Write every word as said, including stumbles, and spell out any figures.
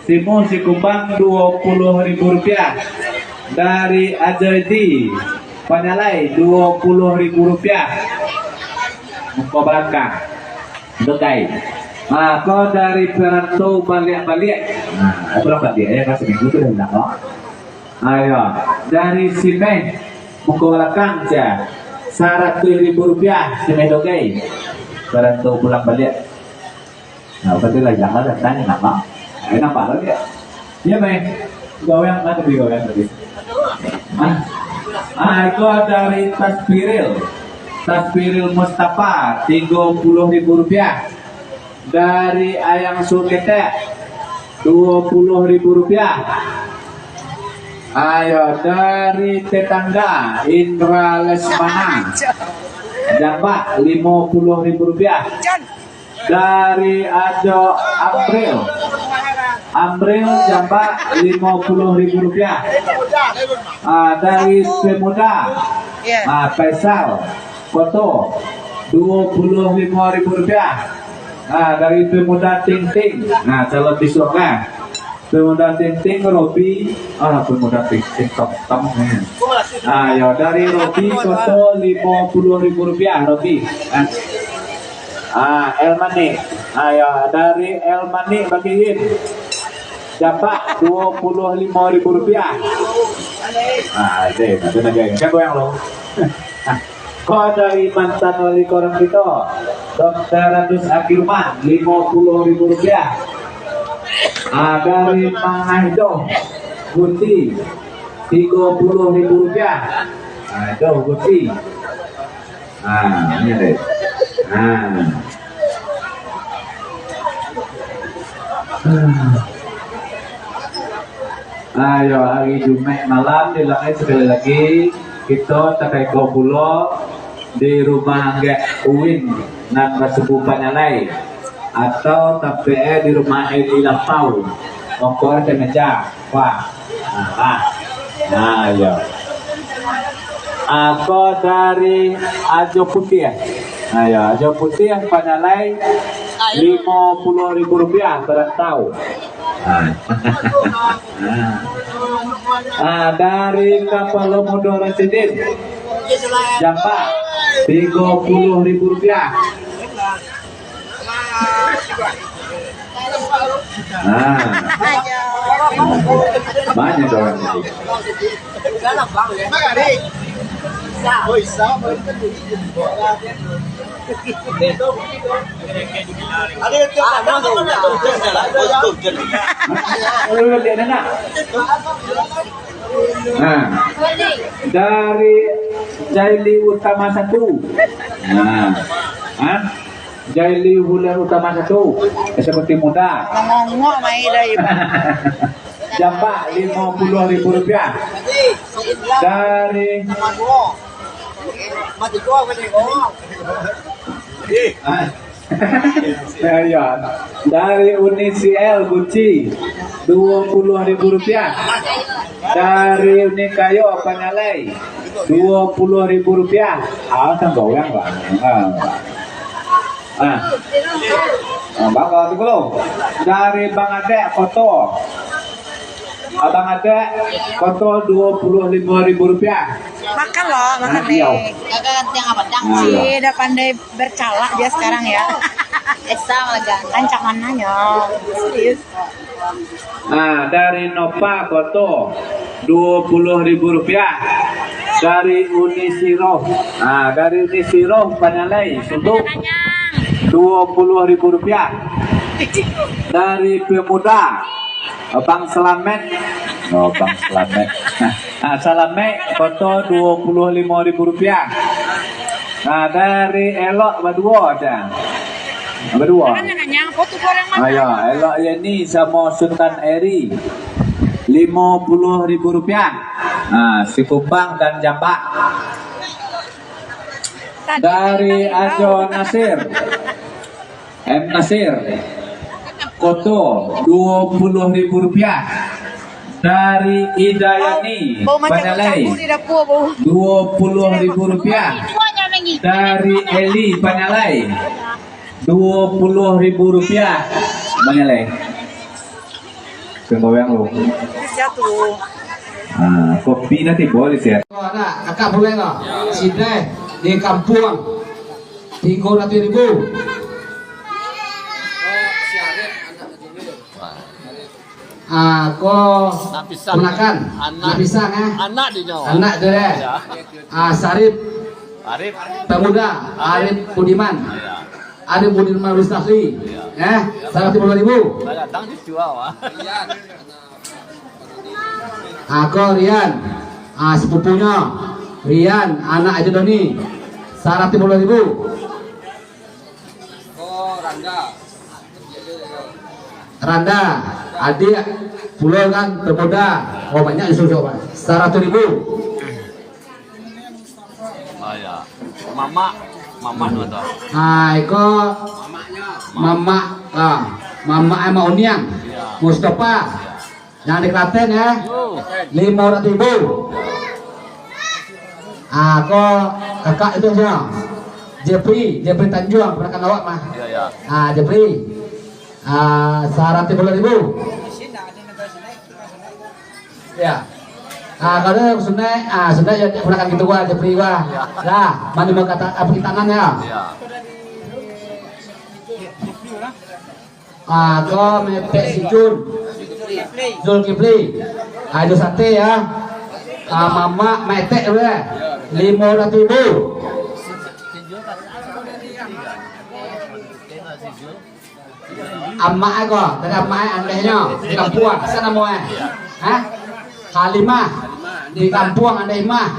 Simu sikumbang dua puluh ribu rupiah. Dari Ajoidi Panyalai dua puluh ribu rupiah. Muko balakang. Dogai. Ah, ko dari Perantau Baliak-Baliak. Nah, berapa dia ya? Kasih minggu tu dah bilang, kok. Ayo, dari Simeh, muko balakang sia. Saratuih ribu rupiah, Simeh Dogai. Barantau pulang baliak. Nah, berarti lah jangan datang, nampak? Eh, nampak lagi ya? Iya, Meh. Goyang kan tadi, goyang tadi. Ah, ah, itu dari Tasbiril. Tasbiril Mustafa, tiga puluh ribu rupiah. Dari Ayang Suketek, dua puluh ribu rupiah. Ayo, dari tetangga Indra Lesmana, jambak lima puluh ribu rupiah. Dari Ajo Amril, Amril jambak lima puluh ribu rupiah. Ah, dari pemuda, ah, Faisal Koto, dua puluh lima ribu rupiah. Ah, dari pemuda Ting Ting. Nah, calon bisuak lah. Pemuda Ting Ting, Robi. Ah, pemuda Ting Ting, Tom Tom, eh. Ah, yo, dari Robi Koto, lima puluh ribu rupiah, Robi. Ah. Ah, El Manik. Ah, yo, dari El Manik bagiin. Jambak dua puluh lima ribu rupiah. Ah, deh, macam mana, geng? Siapa yang lo? Ah, ko dari mantan wali korang kito, Doktor Radus Agirman, lima puluh ribu rupiah. Ah, dari Mang Aido, Gucci, tiga puluh ribu rupiah. Ah, Aido, Gucci. Ah, ni deh. Ah. Ayo, hari Jumaik malam di langit sekali lagi, kito takaiko pulo di rumah anggek Uin nan basuku Panyalai, atau tapi di rumah Eli Lapau, ongko ate meja, wah, nah, wah, nah, yo. Ako dari Ajo Putiah, nah, yo, Ajo Putiah Panyalai, lima puluh ribu rupiah barantau. Ah, dari Kapalo Mudo Rasidin, jambak tiga puluh ribu rupiah. Ah, banyak orang itu. Nah, dari Jaili Utama satu. Nah, ah, Jaili Utama satu, eksekutif muda. Mangongok mai dari. Jambak lima puluh ribu rupiah. Dari, ah, ya, ya. Dari Uni C L Gucci, dua puluh ribu rupiah. Dari Uni Kayo Panyalai, dua puluh ribu rupiah. Ah, tambah orang, Bang. Ah. Ah. Ah, Bang, kalau tu kalau. Dari Bang Adek Koto. Abang Adek Koto, dua puluh lima ribu rupiah. Makan loh, makan. Anak beliau. Cie, dah pandai bercalak dia sekarang ya. Esa makan. Ancamananyo. Serius. Nah, dari Nova Koto, dua puluh ribu rupiah. Dari Uni Siroh. Nah, dari Uni Siroh Panyalai, Sunduk, dua puluh ribu rupiah. Dari Pemuda, Abang Selamet. Oh, Abang Selamet. Nah, Selamet Koto, dua puluh lima ribu rupiah. Nah, dari Elok baduo aja. Baduo. Ayo, Elok Yeni samo Sutan Eri. Lima puluh ribu rupiah. Nah, sikumbang dan jambak. Dari Ajo Nasir. M Nasir. Koto, dua puluh ribu rupiah. Dari Idayani, bau macam Panyalai, campur di dapur, bau. Dua puluh ribu rupiah. Dari Eli Panyalai, dua puluh ribu rupiah. Panyalai. Panggoyang lo. Di situ. Ah, kopi nanti boleh siap. Ko anak, kakak pulai lo. Sidai di kampuang. Tigo ratuih ribu. Ah, ko Nak pisang. Ponakan. Anak. Nak pisang, eh? Anak dinyo. Anak tu, eh? Ya. Ah, Sarip. Arif. Pemuda, Arif Budiman. Ya. Arif Budiman Rustahli. Ya. Eh, saratus limo puluah ribu. Kadang dijual, ah. Ah, ko Rian. Ah, sepupunyo. Rian, anak Ajo Doni. Saratus limo puluah ribu. Randa, adik pulo kan, pemuda. Oh, banyak disuruh, Pak. Saratus ribu. Ah, ya. Mamak, mamak tu ada. Ah, iko mamak, ah, mamak Mak Uniang. Ya. Mustafa. Yang di Klaten, ya. Yo. Limo ratuih ribu. Ah, ko kakak itu aja. Jeffrey, Jeffrey Tanjuang, ponakan awak mah. Ya, ya. Ah, Jeffrey. Ah, saratus limo puluah ribu. Ya. Ah, kalau Sunai, ah, Sunai ya, ponakan gitu gua, Jeffrey gua. Ya. Lah, mandi mau kata apa tangan ya? Ya. Ah, ko mepek si Jun. Zulkifli. Ah, jo sate ya. Ah, mamak metek tu ya. Limo ratuih ribu. Amak ai ko, tadi amak ai andehnyo di kampuang, sia namo ai? Hah? Halimah. Di kampuang andeh mah.